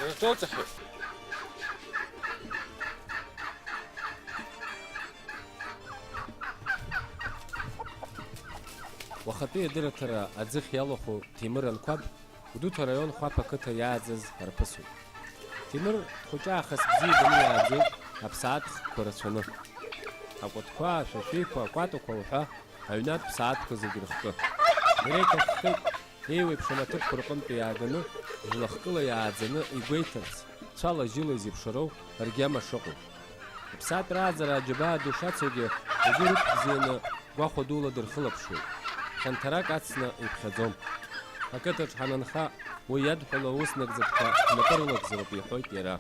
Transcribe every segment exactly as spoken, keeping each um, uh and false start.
Ирҿоуҵахьеит. Уахатәи адырраҭара аӡыхь иалахәу Ҭемыр Анқәаб Гәдоуҭа араион Хәаԥ ақыҭа иааӡаз арԥысуп. Ҭемыр дхәыҷаахыс бзиа ибаны иааӡеит аԥсаатәқәа рацәаны. Акәытқәа, ашәашәиқәа, акәатақәа уҳәа аҩнатә ԥсаатәқәа зегь рыхкы. Иара иҭаххеит еиуеиԥшым аҭыԥқәа рҟынтәи иааганы, жәлахкыла иааӡаны игәеиҭарц, цәала-жьыла изеиԥшроу ргьама шыҟоу. Иԥсаатә рааӡара аџьабаа ду шацогьы, зегьы рықәбзианы гәахәа дула дырхылаԥшуеит. Хьанҭарак ацны иԥхьаӡом. Ақыҭаҿ ҳанынха, уи иадҳәало аус нагӡатәқәа ҳнапы рылагӡароуп, иҳәоит иара.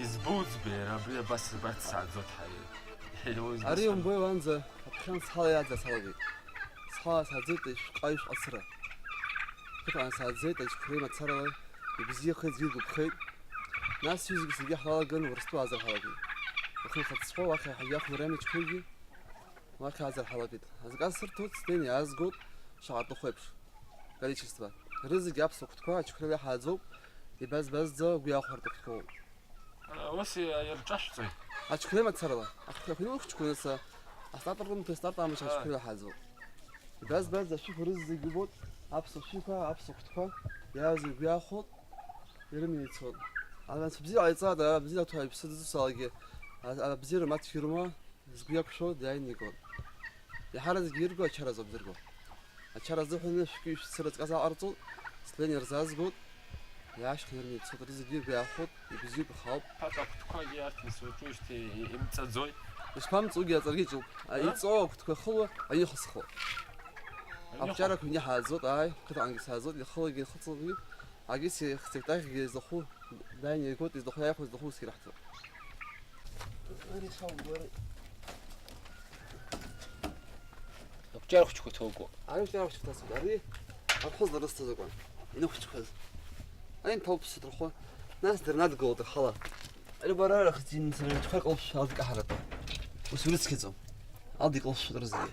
Избуӡбеи, абри абас баццааӡоит ҳаи. Ари умбои уанӡа, аԥхьан схала иааӡара салагеит. Схала сааӡеит ишәҟа-ишәҟа цыра. Қыҭан сааӡеит аџьқәреи мацарала, ибзиахеит, зегьы иргәаԥхеит. Нас сҩызагьы саргьы ҳлалаган Урыстәыла аазар ҳалагеит. Уахынхацәҟа уахь иаҳагьы ахәмариамеи аџьқәреигьы уахь аазар ҳалагеит. Азказ сырҭоит, снеины иаазгоит, шаҟа рҭаху еиԥш, количество. Рызегь аԥсуа қәҭқәа аџьқәреи ҳааӡоуп, ибаз-базӡа гәы иахәартә қәҭқәоуп. Ус ирҿашәҵои? Аџьқәреи мацарала. Ахәыҷқәа, ахәыҷқәа рыса, астартер рымҭа, астартер амш аџьқәреи ҳааӡоуп. Ибаз-баз ашәиқәа рызегь убоит, аԥсуа шәиқәа, аԥсуа қәҭқәа, иааз игәы иахәот, ирыманы ицот. Анцәа бзиа ҟаиҵааит, ара бзиа аҭәа иԥсы дызусалагьы, а-, абзиара маҷк ирыма, згәы иақәшәо дааины игот. Иаҳараӡәгьы ирго ачара азоуп зырго. Ачара азыҳәаны шәкы ишәцыра ҵказ аҟарҵоит, сленер рзаазгоит, иаашьхны ирыманы ицоит, рызегьы иргәы иаахәоит, ибзиоуп, ихаауп. Ԥаҵа ахәыҷқәагьы арҭ нас уаҵәы ишьҭеи имҵаӡои? Ишԥамҵугьы, аҵаргьы ҿуп. А? Иҵоу ахәыҷқәа хыло аҩы ихысхуеит. Аҩы ихо. Ақәҿиарақәа ҩны ҳааӡоит, ааи, қыҭаҟангьы сааӡоит, ихылагьы, ихыҵалгьы. Агьыс сектахьгьы изахәу дааины игоит, изахәу иааихәо, изахәу ус ираҳҭоит. Ари саугәара. Акәҷар хәыҷқәа ҭоуго. Ари акәҷар хәыҷқәа ҭасуеит. Ари архәыз лара сҭазакуан. Инықәчқәаз. Ари нҭалԥсит рхәы. Нас дырнадгылоит рхала. Ари бара рахьӡин сара ҽхак лԥшәа алдыкаҳаратәы. Ус урыцқьаӡом. Алда икылԥшәа рызегьы.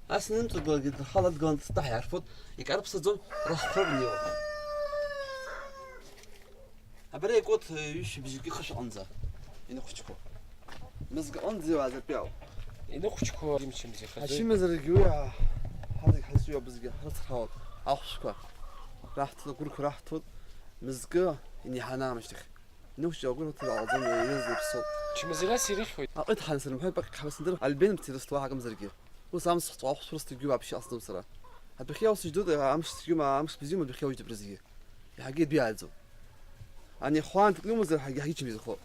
Ас инымҵәогьы рхала дгылан дтаҳ иарфоит, икарԥсаӡом, рыхқәа рнеиуа. Абра икот ҩышәи бжьык ихышә аҟынӡа инықәчқәо. Мызкы аҟынӡа иуаазартәи ауп. Инықәчқәо имчымзи хазы. Ачымазарагьы уи ҳа-, ҳазегь ҳазҿу абызгьы ҳрыцхраауеит, ахәшәқәа раҳҭоит, агәырқәа раҳҭоит, мызкы иниҳаны аамышьҭахь. Инықәччо агәыр ҭыла ҟалҵон, иаиз иԥсоуп. Чмазарас ирыхьуеит. Аҟит ҳан сырмҳәои пак ҳәа сындыр, Альбен ԥҭирысҭуа ҳакымзаргьы. Ус амс хҵәа ахәшә рысҭагьы вообще ҟасҵом сара. Адәахьы аус ижьдоит, амш цәгьоума, амш бзиоума адәахьы ауаҩ дыбрызгьы. Иаҳагьы адәы иааӡом. Ани хәаанҭак лымазар ҳагьы ҳагьычым изхо.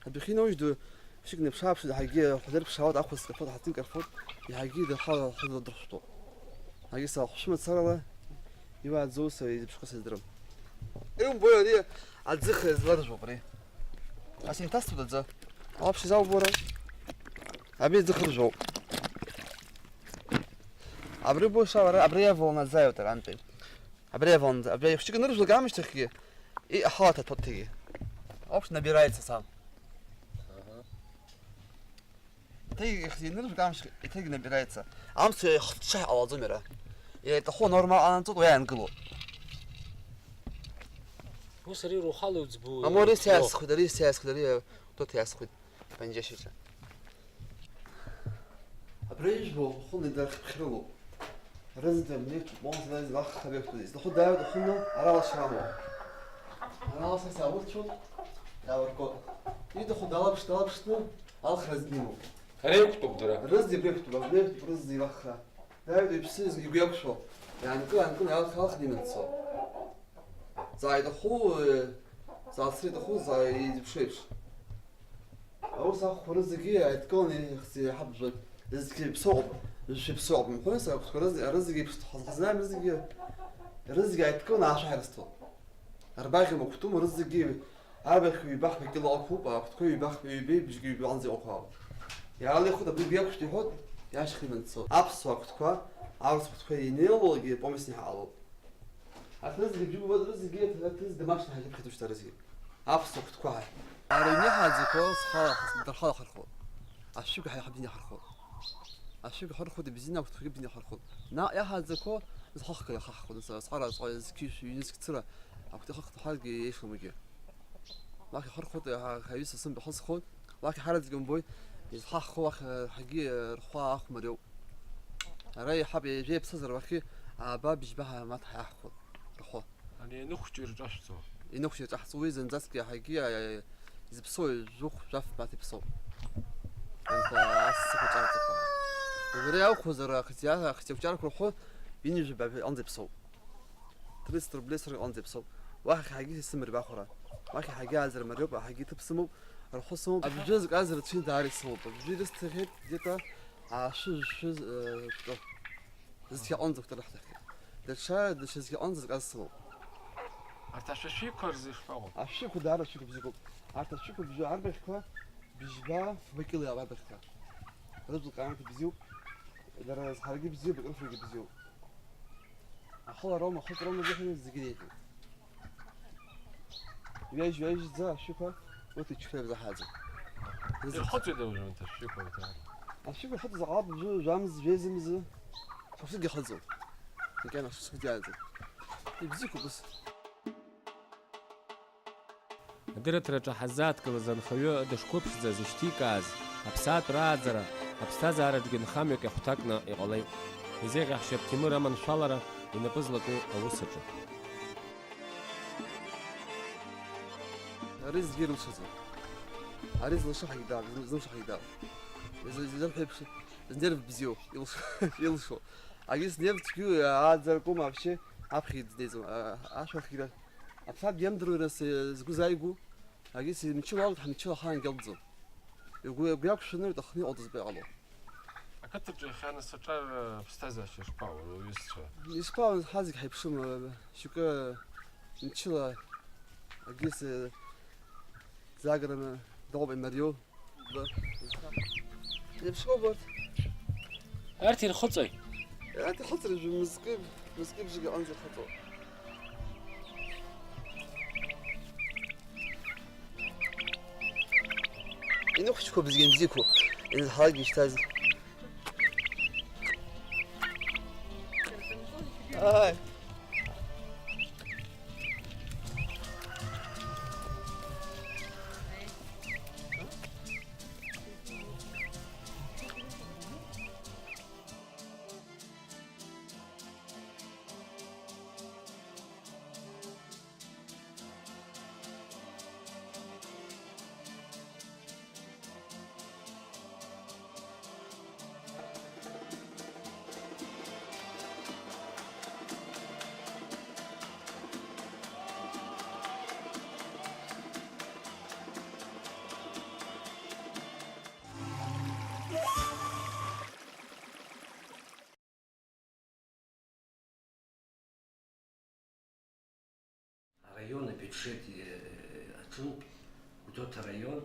Адәахьы иноужьду, шьык неиԥшааԥшит, ҳагьы хәдер ԥшаауеит, ахәыц карфот, ҳаҭын карфот, иаҳагьы дырхала ҳәа дырхәҭоуп. Ҳагьы са хәшәы мацарала, иуааӡоу са изыԥшқәа сыздырам. Иумбои ари аӡыха зларжәуп ари. Ас инҭасҵоит аӡы. Алаԥш изаубо ара? Абри аӡы хыржәоуп. Абри бу шавара, абри иаваланы азааиуеит арантәи. Абри иаваланы, абри ихәҷык аныржәлак аамышьҭахьгьы, и, аҳауа ҭаҭәоҭҭагьы. Алаԥш набирается сам. Ага. Иҭагь ихзеиныржәк амш иҭагь набирается. Амца ихҽа иҟалаӡом иара. Иаиҭаху анорма аанҵоит, уи иаангылоит. Ус ари рухала уӡбу. Амори сиасхуеит, ари сиасхуеит, ари тоҭ иасхуеит. Панџьашьаҿа. Абра ижәбо хәыны дархьԥхьрылоуп. Рызҭа мнеиҭ бонза илахха беиҭәтәуп. Изҭаху дааиуеит ахәыны, ара лашара амоуп. Ара лашара саурцәоуп, иаалыргоит. Иҭаху далаԥш-, далаԥшны, алхра зегьы имоуп. Ара иқәтәоуп дара. Рызҭа абра иқәтәоуп, абра иқәтәоуп рызҭа илахха. Дааиуеит иԥсы игәы иақәшәо. Иаанкыл, аанкыл, иалх-, алхны иман дцо. Заа иҭаху, э, заалсра иҭаху, заа изыԥшу еиԥш. Аус ахәқәа рызегьы ааидкыланы ихьӡ иҳабжәоит. Зегьы иԥсоуп, жәшәи ԥсоуп. Мҳәои, сара ахәқәа рыз-, рызегьы еиԥш ҳазхазнаем, рызегьы, рызегьы ааидкыланы аашәаҳәа рысҭоит. Арбаӷь мақәҭәума, рызегьы абахь ҩба-хԥа кьыла ықәуп, ахәҭқәа ҩба-хԥа, ҩбеи бжьгьы ҩбанӡа иҟақәоуп. Иаалихуеит, абри биақәшәт иҳәоит, Иашьхны иманцо. Аԥсуа ахәҭқәа, аурыс ахәҭқәа инеилоугьы помесни ҳаҟалоуп. Арҭ рызегьы бжьы бубоит, рызегьы, арҭ рызегьы домашни ҳажьып хьыдушьҭа рызегьы. Аԥсуа ахәҭқәа ҳәа. Ара иниҳәаӡақәо схала, дырхала ҳархо. Ашәыгә ҳаиҳаб иниҳархо. Ашәыгә ҳархо, дыбзианы ахәҭқәагьы бзианы ҳархо. Наҟ иаҳаӡақәо зхахка иахаҳхо, сара сҟара зқьышә ҩнызқь цыра, ахәҭа хахҭа ҳаргьы еишамгьы. Уахь ихырхәоит, ҳа-, ҳаҩыза сымҩа ҳазхоит. Уахь ҳараӡәгьы умбои, изҳаххо уахь, ҳагьи, рхәы аахәмариоуп. Ара иҳаб, ҩажәа иаԥсазар уахьы, ааба бжьба ҳамаҭ ҳаиаҳхәап, рхәы. Ани ианыхәҷы ирҿашәҵо? Иныхәҷы ирҿаҳҵо, уи зынӡаскгьы ҳагьи, а, изыԥсоу жәохә, жәаф мааҭ иԥсоуп. Анҭ, ас сыхәыҷарҵақәа. Убри иаухәозар, ахҵиа-, ахҵиақәҷарақәа рхәы ҩынҩажәа баҩ-, анӡа иԥсоуп. Триста рублей сырга ҟалҵеит, ԥсоуп. Уахь иаҳагьы исымырбахәара. Уахь иаҳагьы аазар мариоуп, аҳагьы иҭыԥ сымоуп, рхәы сымоуп. Абжьы зкыз рацәаны даара исымоуп. Абжьы ирысҭахьеит где-то аашәы, жәшәы, э, кәтыр. Зқьы аҟынӡа кәтыр раҳҭахьеит. Даҽа, даҽа зқьы аҟынӡа зказ сымоуп. Арҭ ашәышәиқәа рзы ишԥаҟоу? Ашәышәиқәа даара ашәышәиқәа бзиақәоуп. Арҭ ашәышәиқәа бжьы арбаӷьқәа, быжьба, фба кьыла иауп арбаӷьқәа. Рыжәлар ҟаамҭа бзиоуп. Дара зҳаргьы бзиоуп, икрыфарагьы бзиоуп. Ахылароума, ахыҵроума зыхьыз зегьы реиҳәеит. Ҩажь-ҩажьӡа ашәықәа урҭ ичхьра ирзаҳаӡом. Ирхыҵуеит уажәы анҭ ашәықәа, анҭ. Ашәықәа ирхыҵыз аҟаб жәамз, жәеизымзы. Шықәсыкгьы ихыҵуеит. Макьана шықәсыкгьы иааӡом. Ибзиақәоуп ус. Адырраҭараҿы ҳаззааҭгылаз анхаҩы дышқәыԥшӡаз ишьҭикааз, аԥсаатә рааӡара аԥсҭазаараҿгьы нхамҩак иахәҭакны иҟалеит. Изеиӷьаҳшьап Ҭемыр аманшәалара инапы злаку аус аҿы. Ари зегьы ирылшаӡом. Ари зылшо ҳаидам, зылшо ҳаидам. Изы-, изырҳәеиԥш, знерв бзиоу, илшо, илшо. Ари знерв цәгьоу ааӡаракума вообще, аԥхьа изнеиӡом, а-, ашәахьра. Аԥсадгьы иамдыруа нас, э, згәы зааигәоу, агьыс мчыла алҵ, ҳмчыла ахаангьы алҵӡом. Игәы, игәы иақәшәаны иҭахны иҟалҵаз баҟало. Ақыҭаҿы иахьа нас аҿар, э, аԥсҭазаашьа ишԥаҟоу, уҩызцәа? Ишԥаҟоу, ҳа зегь ҳаиԥшым, э, шьоукы мчыла, агьыс, э, заграны дыҟоуп имариоу. Еиԥшроуп урҭ. Арҭ ирхыҵуеи? Арҭ ирхыҵыр, мызкы, мызкы бжьык аҟынӡа ирхыҵуеит. Иныхәҷқәоуп зегьы бзиақәоу, изҳалак ишьҭаз. Ааи. Араион абиуџьет, э, аҿынтә Гәдоуҭа араион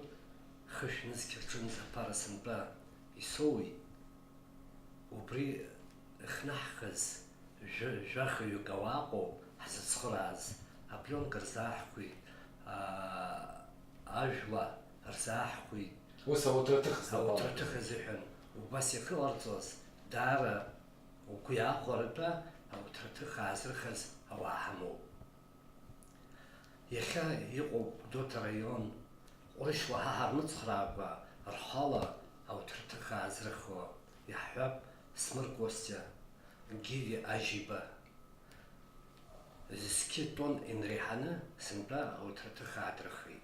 хышә нызқь рҿынӡа аԥара сынтәа исоуит. Убри ихнаҳхыз жәа-, жәахаҩык ауаа ыҟоуп ҳзыцхырааз, апленка рзааҳхәеит, аа, ажәла рзааҳхәеит. Ус ауҭраҭых азыҳәан убас иахьыҟарҵоз, даара угәы иахәаратәа ауҭраҭых аазырхыз ауаа ҳамоуп. Иахьа иҟоуп Гәдоуҭа араион, ҟәрышь уаҳа ҳармыцхраакәа, рхала ауҭраҭых аазырхуа, иаҳҳәап, Смыр Костиа, Гиви Ажьиба. Зқьы тонн инреиҳаны сынтәа ауҭраҭых аадырхит.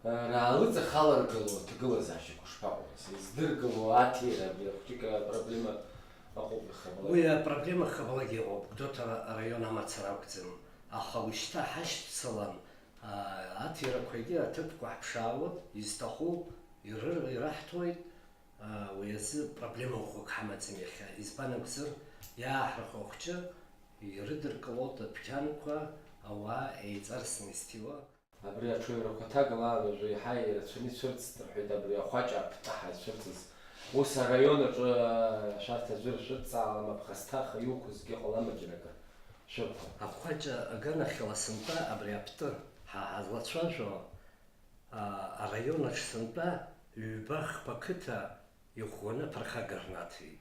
Раалыҵ ахаларгыло аҭагылазаашьақәа шԥаҟоу? Издыргыло аҭира абри ахәыҷык апроблема ыҟоуп иахьабалак. Уи апроблема хабалак иҟоуп, Гәдоуҭа араион амацара акәӡам, аха уажәшьҭа ҳашьцылан, аа, аҭирақәагьы аҭыԥқәа ҳԥшаауеит, изҭаху ирыр-, ираҳҭоит, аа, уи азы проблема ӷәӷәак ҳамаӡам иахьа, избан акәзар, иааҳархәо ахәҷы ирыдыркылоит адәқьанқәа, ауаа еиҵарсны изҭиуа. Абри аҽаҩрақәа ҭагалаан уажәы еиҳа ирацәаны ицәырҵт рҳәеит, абри ахәаҷ аԥҭа ҳаицәырҵыз Ус араион аҿы шәарҭ аӡәыр шәыдҵаалама, ԥхасҭа хаҩуқәазгьы ҟалама џьаракы, шәырқәа? Ахәаҷа аганахьала сынтәа абри аптәы ҳа ҳазлацәажәо, аа, араион аҿы сынтәа ҩба-хԥа қыҭа иӷәӷәаны аԥырхага рнаҭеит.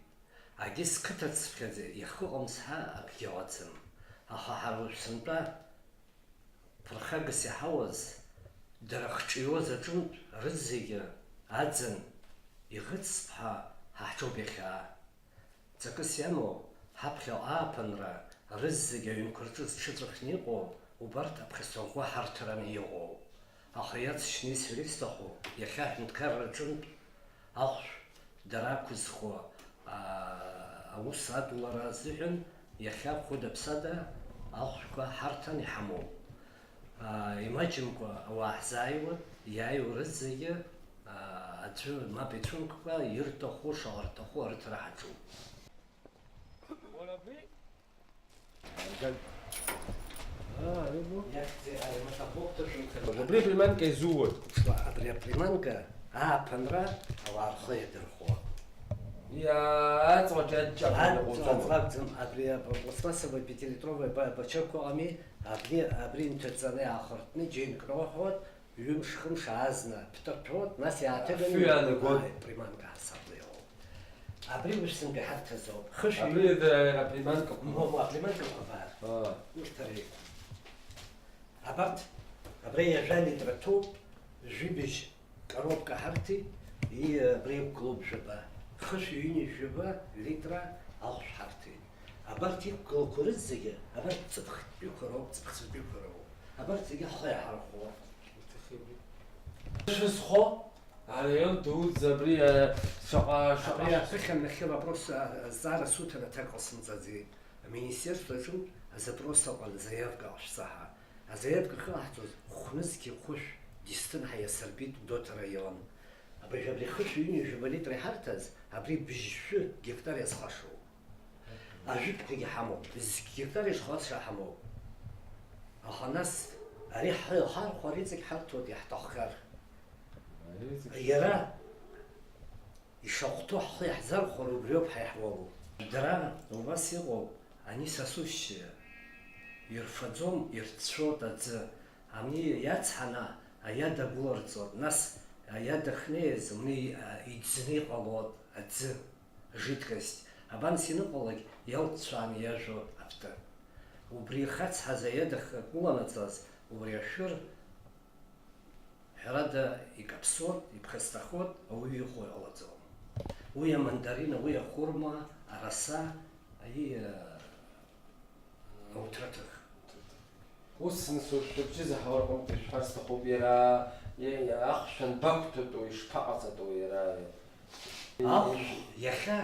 Агьыс қыҭацыԥхьаӡа иахыҟам сҳәа акгьы ыҟаӡам. Аха ҳара уажә сынтәа ԥырхагас иҳауаз, дара хҿиуаз аҿынтә рызегьы аӡын иӷыццп ҳәа ҳаҳҿоуп иахьа. Ҵакыс иамоу, ҳаԥхьаҟа ааԥынра рызегьы аҩнқәа рҿы зҽыҵәахны иҟоу убарҭ аԥхьаҵәаӷәӷәа ҳарҭараны иҟоуп. Аха иацшьны исҳәар исҭаху, иахьа аҳәынҭқарра аҿынтә ахәшә дара ақәызхуа, аа, аус адулара азыҳәан иахьа хәыда-ԥсада ахәшәқәа ҳарҭан иҳамоуп. Аа, имаҷымкәа ауаа ҳзааиуеит, иааиуа рызегьы, аа, аӡәы мап ицәымкәа ирҭаху, шаҟа рҭаху арыҭара ҳаҿуп. Абри априманка изууеит. Абри априманка ааԥынра ауаа рхы иадырхәо. Иааҵуа ҷаҷҷа. Аҵуа акәӡам, абри апластмассовый пятилитровый ба-, бачок ыҟами, абри, абри инҭаҵаны иаахыртны џьеинк роуҳәоит, ҩымш-хымш аазна ԥтырҭәоит, нас иааҭыганы. Афҩы иаанагоит. Ааи, приманка ҳасабла иҟоуп. Абри уажә сынтәа иҳарҭазоуп. Хышә Абри ҩы- иара априманкақәа. Мо, мо, априманкақәа абар. Аа. Урҭ ари. Абарҭ, абра ҩажәа литра ҭоуп, жәибжь коробка ҳарҭеит, и, абра иқәгылоуп жәаба. Хышә ҩынҩажәи жәаба литра ахәшә ҳарҭеит. Абарҭ иқәгылақәо рызегьы, абарҭ ҵыԥхтәиқәа роуп, ҵыԥхцәатәиқәа роуп. Абарҭ зегьы ҳхы иаҳархәо. Шәызхо, араион дуӡӡа абри, э, шаҟа, шаҟа Абри ԥыхьа нахьхьи вопрос, а, азҵаара суҭан, аҭак ҟасымҵаӡеит. Аминистерство аҿынтә азапрос ыҟан, заявка ҟашәҵа ҳәа. Азаявка ахьыҟаҳҵоз хәнызқьи хәышә Џьсҭын ҳәа иасырбеит Гәдоуҭа араион. Абыржә абри хышә ҩынҩажәаба литра иҳарҭаз, абри быжьшәы гектар иазхашоуп. Ажәытәқәагьы ҳамоуп, зқь гектар ишхашша ҳамоуп. Аха нас ари ҳхы иахархәар, иҵегь ҳарҭоит иаҳҭаххар. Иара ишахәҭоу ҳхы иаҳзархәар убриоуп ҳа иаҳуалу. Дара убас иҟоуп, ани сасушьча, ирфаӡом, ирцәцәоит аӡы, ани иацҳаны аиада гәыларҵоит, нас аиада ахьнеиз уны иӡны иҟалоит аӡы. Жидкость, абанс ианыҟалалак, иалҵшәааны иажәуа аптын. Убри ихацҳаз аиадахак уланаҵаз, убри ашәыр, ҳәарада, икаԥсоит, иԥхасҭахоит, ауаҩы ихәо иҟалаӡом. Уи амандарина, уи ахәырма, араса, аииа, ауҭраҭых. Ус, нас, уажә шәыбжьы заҳауа рҟынтә ишәҳәар сҭахуп, иара, иа-, иа-, ахәшә анбақәтәатәу, ишԥаҟаҵатәу иара? Ахәшә иахьа,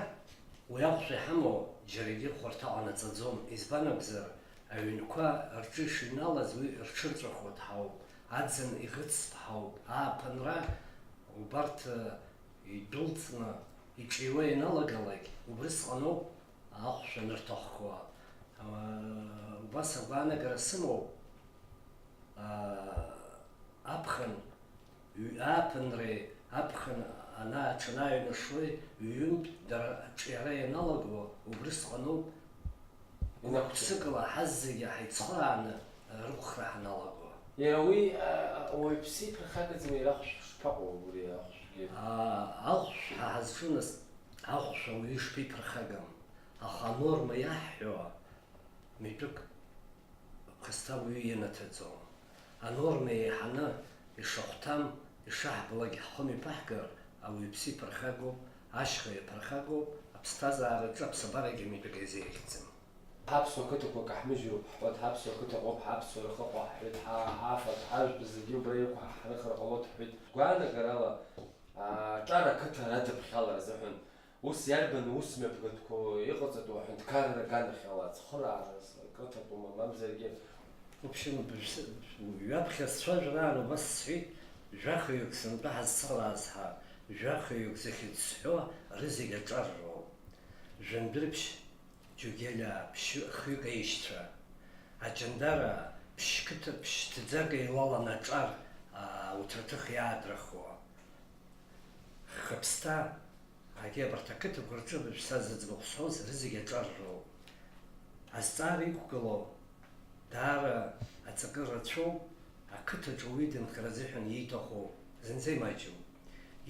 уи ахәшә иҳамоу џьарагьы хәарҭа ҟанаҵаӡом, избан акәзар, аҩнқәа рҿы ишыҩналаз уи рҽырҵәахуа дҳауп, аӡын иӷыцтә ҳауп, ааԥынра убарҭ идәылҵны, иҿиуа ианалагалак, убрысҟаноуп, ахәшә анырҭаххо, аа, убас агәаанагара сымоуп, аа, аԥхын, ҩ-, ааԥынреи аԥхын анаа-, аҽанааҩнашои ҩынтә дара аҿиара ианалаго убрысҟаноуп, Инақәтәа. Гәык-ԥсыкала ҳазегьы ҳаицхырааны рықәхра ҳаналаго. Иара уи, а, уаҩԥсы иԥырхагаӡам, иара ахәшә шԥаҟоу убри ахәшәгьы? Аа, ахәшә ҳа ҳазҿу нас, ахәшә ауаҩы ишԥеиԥырхагам? Аха анорма иаҳҳәо митәык ԥхасҭа уаҩы ианаҭаӡом. Анорма еиҳаны ишахәҭам, ишаҳбалак ҳхы мҩаԥаҳгар, ауаҩԥсы иԥырхагоуп, ашьха иаԥырхагоуп, аԥсҭазаараҿы аԥсабарагьы митәык иазеиӷьӡам. Ҳаԥсуа қыҭақәа каҳмыжьроуп ҳҳәоит, ҳаԥсуа рхыҟоу ҳаԥсуа рхыҟоу ҳҳәоит, ҳа-, ҳафатә, ҳажәтә зегьы убра иқәҳархар ҟалоит ҳҳәеит. Гәаанагарала, аа, ҿар ақыҭа радыԥхьалар азыҳәан, ус иарбан ус мҩаԥгатәқәоу иҟаҵатәу аҳәынҭқарра аганахьала, ацхыраараз, акрыҭатәума, мамзаргьы. В общем, бжь-, ҩаԥхьа сцәажәар аан убас сҳәеит, жәахаҩык сынтәа ҳазцалааз ҳәа, жәахаҩык захьыӡ сҳәо рызегь аҿар роуп. Жәандәрыԥшь Џьугелиаа ԥшьҩы хҩык аишьцәа, Аҷандараа ԥшь-қыҭа-, ԥшь-ҭӡак еилалан аҿар, аа, уҭраҭых иаадырхуа. Хыԥсҭа, Ҳагьы абарҭ ақыҭақәа рҿы абыржә са зыӡбахә сҳәоз рызегь аҿар роуп. Азҵаара иқәгылоу даара аҵакы рацәоуп, ақыҭаҿы ауаҩы дынхар азыҳәан ииҭаху зынӡа имаҷым.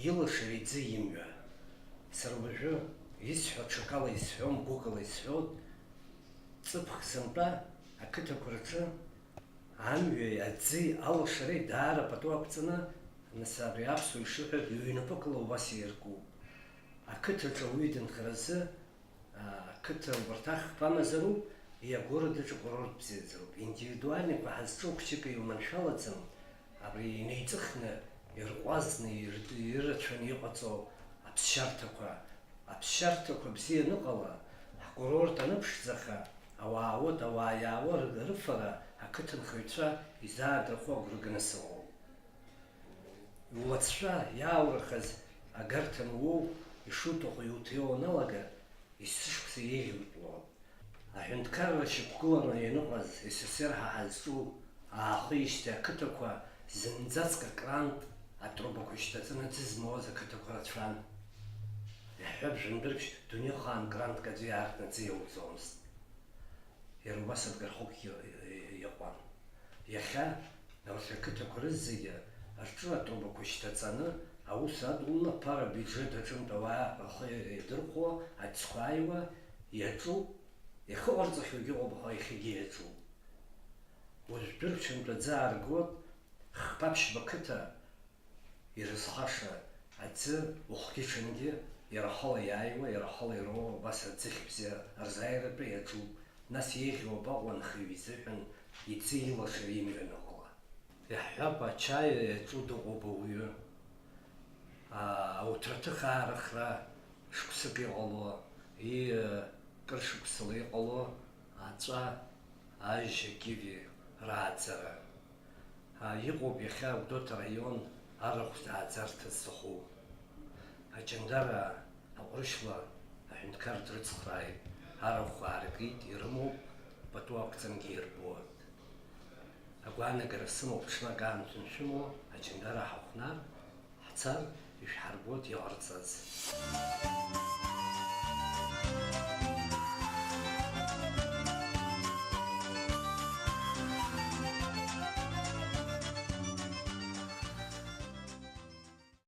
Илашара иӡы имҩа. Сара уажәы исҳәо ҽакала исҳәом, гәыкала исҳәоит. Ҵыԥх сынтәа ақыҭақәа рҿы амҩеи аӡи алашареи даара пату ақәҵаны, нас абри аԥсуа ишыҳәаз ҩнапыкла убас еиркуп. Ақыҭаҿы ауаҩы дынхар азы, аа, ақыҭа убарҭ ахԥа амазароуп, иа городаҿы курорт бзиаӡароуп. Индивидуальныйқәа ҳазҿу хәҷык еилманшәалаӡам, абри инеиҵыхны, ирҟәазны, ирд-, ирацәаны иҟаҵоу аԥсшьарҭақәа. Аԥсшьарҭақәа бзиа аныҟала, ҳкурорт аныԥшӡаха, ауаа аауеит, ауаа иаауа ры-, рыфара ақыҭанхаҩцәа изаадырхәо агәра ганы сыҟоуп. Иулацәа иааурахаз агарҭа ануоу, ишуҭаху иуҭиуа уаналага, есышықәса еиӷьутәуа. Аҳәынҭқарра шьақәгыланы ианыҟаз С С С Р ҳәа ҳазҿу аахижьҭеи ақыҭақәа зынӡаск акран атрубақәа шьҭаҵаны аӡы змоуаз ақыҭақәа рацәан. Иаҳҳәап, жәындырбжь дунеихаан крантк аӡәы иаартны аӡы иауӡомызт. Иара убас абгахәыкгьы иҟан. Иахьа урҭ ақыҭақәа рызегьы рҿы атрубақәа шьҭаҵаны аус адулны, аԥара абиуџьет аҿынтә ауаа рхы иадырхәо аӡқәа ааиуа иаҿуп, иахьыҟарҵахьоугьы ыҟоуп, аха иахьагьы иаҿуп. Уажәтәы рҽынтәаӡа ааргоит, хԥа-ԥшьба қыҭа ирызхаша аӡы ухгьы-ҽынгьы иара ахала иааиуа, иара ахала ироуа, убас аӡыхь бзиа рзааиратәы иаҿуп, нас еиӷьу абаҟоу анхаҩы изыҳәан иӡы илашара имҩаныҟала? Иаҳҳәап, ачаи иаҿу дыҟоуп ауаҩы. Аа, ауҭраҭых аарыхра шықәсык иҟало, ии, кыр шықәсала иҟало аҵәа, ажьа, киви рааӡара. Аа, иҟоуп иахьа Гәдоуҭа араион арахә зааӡарҭа зҭаху. Аҷандараа аҟәрышьла аҳәынҭқар дрыцхрааит, арахә ааргеит, ирымоуп, пату ақәҵангьы ирбоит. Агәаанагара сымоуп, ҽнак аамҭа аншәымоу, аҷандара ҳахәнар, ҳцар, ишәҳарбоит иҟарҵаз.